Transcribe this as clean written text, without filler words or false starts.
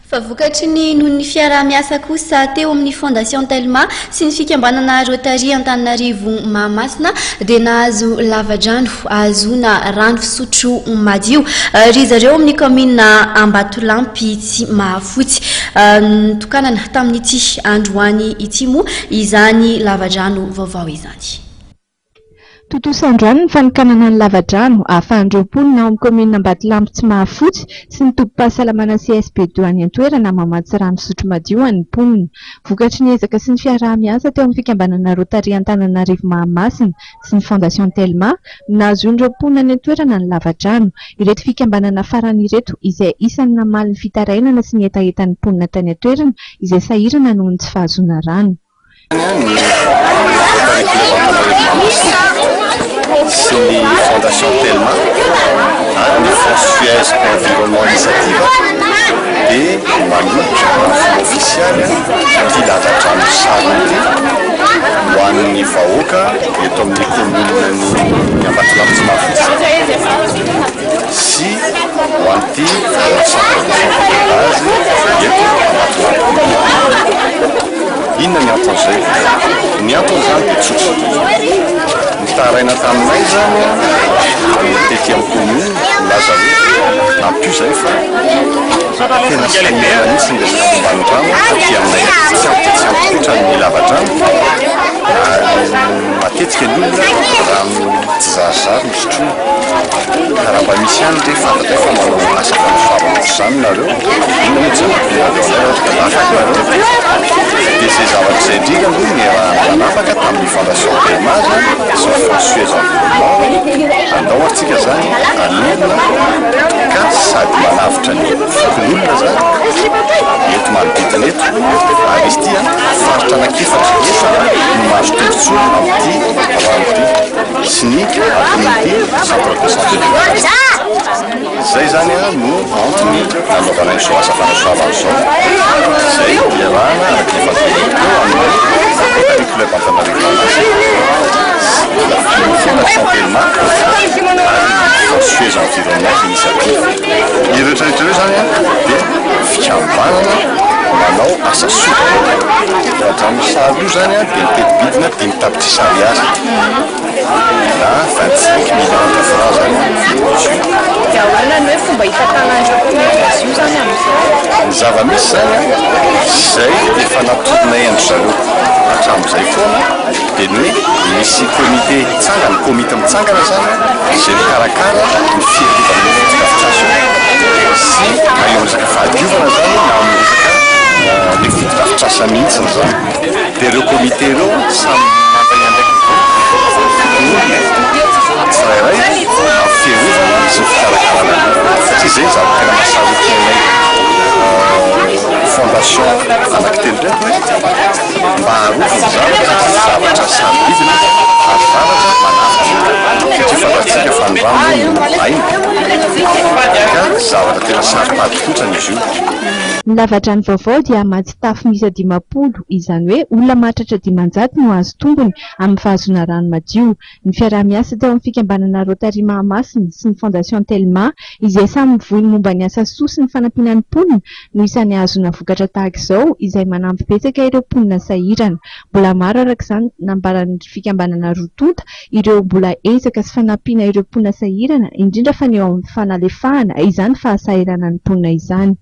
Fa vokatry ny noho ny fiaraha-miasa kosa teo amin'ny Fondation Telma sy ny fikambanana Rotary Antananarivo Mahamasina dia nahazo lavadrano ahazoana rano fisotro madio ry zareo amin'ny kaominina Ambatolampy Tsimahafotsy. Notokanana tamin'ity androany ity moa izany lavadrano vaovao izany. Tontosa androany ny fanokanana ny lavadrano ahafahan'ireo mponina ao amin'ny kaominina Ambatolampy Tsimahafotsy sy ny tobim-pahasalamana CSB ii any an-toerana mamatsy rano fisotro madio ho an'ny mponina. Vokatry ny ezaka sy ny fiaraha-miasa teo amin'ny fikambanana Rotary Antananarivo Mahamasina sy ny Fondation Telma no nahazoan'ireo mponina any an-toerana ny lavadrano. Ireto fikambanana farany ireto izay isan'ny namaly ny fitarainana sy ny hetahetan'ny mponina tany an-toerana izay sahirana noho ny tsy fahazoana rano. Ny Rotary Club Antananarivo Mahamasina sy ny Fondation Telma ary ny Fonds Suez Environnement Initiative dia manolotra amin'ny fomba ofisialy ity lavadrano sarona ity ho an'ny vahoaka eto amin'ny kaomininan'i Ambatolampy Tsimahafotsy sy ho an'ity centre de santé de base eto Ambatolampy. Inona ny anton'izay? Ny antony izany dia tsotra. Nitaraina taminay izany ny tety amin'ny commune nilaza hoe ampio izay fa tena sahirana mihitsy ny resaka momba ny rano aty aminay aty. Tsy ampy dia tsy ampy loatra ny lavadrano ary matetika ny olona rano tsizarizary no sotroina. Ka raha mba misy ihany re fantatray fa manao asa famosoavana ohatr'izany nareo, inona moa tsy anampianareo anay ohatra ka afaka nareo? Dia izay zavatra izay indrindra moa no niaraha-nanapaka tamin'ny Fondation Telma sy ny Fonds Suez Environnement, andao ary tsika izany hanorina ka sady manavotra ny fokonolona izany eto manodidina eto, ary izy ity an, faritra anankiefatra eto no mahazo tombontsoa amin'ity rano ity sy ny amin'ity centre de santé de base. Izay izany no antony nanaovana izao asa fanasoavana izao, izay iarahana araka ny efa noteneniko teo amin'ny Rotary Club Antananarivo Mahamasina sy ny Fondation Telma ary ny Fonds Suez Environnement Initiative. Ireo rehetra rehetra ireo izany dia fikambanana manao asa soa. Hatramin'ny sary io izany dia miteti-bidina 5 tapitrisa ariary. Na 25 millions de francs zany ny vidin'izy io. Dia ahoana ny hoe fomba hitantanan'ireo mpamorona azy io izany amin'izao? Ny zava-misy izany an, izay efa natoronay an-dry zareo hatramin'izay foana dia ny hoe misy comité mitsangana, komity mitsangana izany an, izay mikarakara ny fiarovana io fotodrafitrasa io sy na eo amin'ny resaka fahadiovana izany na amin'ny resaka ilay fotodrafitrasa mihitsy izany. Dia ireo comité ireo samy mandray andraikiny daholo olona tsirairay amin'ny fiarovana sy ny fikarakarana an'io satria izay ny zavatra tena mahasarotra anay fondation anankitelo ireto hoe mba harovana ny zavatra satria zavatra sarobidy ilay izy ary zavatra manavotra satria fantatsika fa ny rano moa no aina ka zavatra tena saropady fotsiny izy io. Ny lavadrano vaovao dia hamatsy tafo miisa 50, izany hoe olona mahatratra 500 no hahazo tombony amin'ny fahazoana rano madio. Ny fiaraha-miasa teo amin'ny fikambanana Rotary Mahamasina sy ny Fondation Telma, izay samy mivoy ny momba ny asa soa sy ny fanampiana ny mponina, no isan'ny hahazoana vokatra tahaka izao, izay manampy betsaka ireo mponina sahirana. Mbola maro araka izany nambaran'ny fikambanana roa tonta ireo mbola ezaka sy fanampiana ireo mponina sahirana, indrindra fa ny eo amin'ny fanalefahana izany fahasahiranan'ny mponina izany.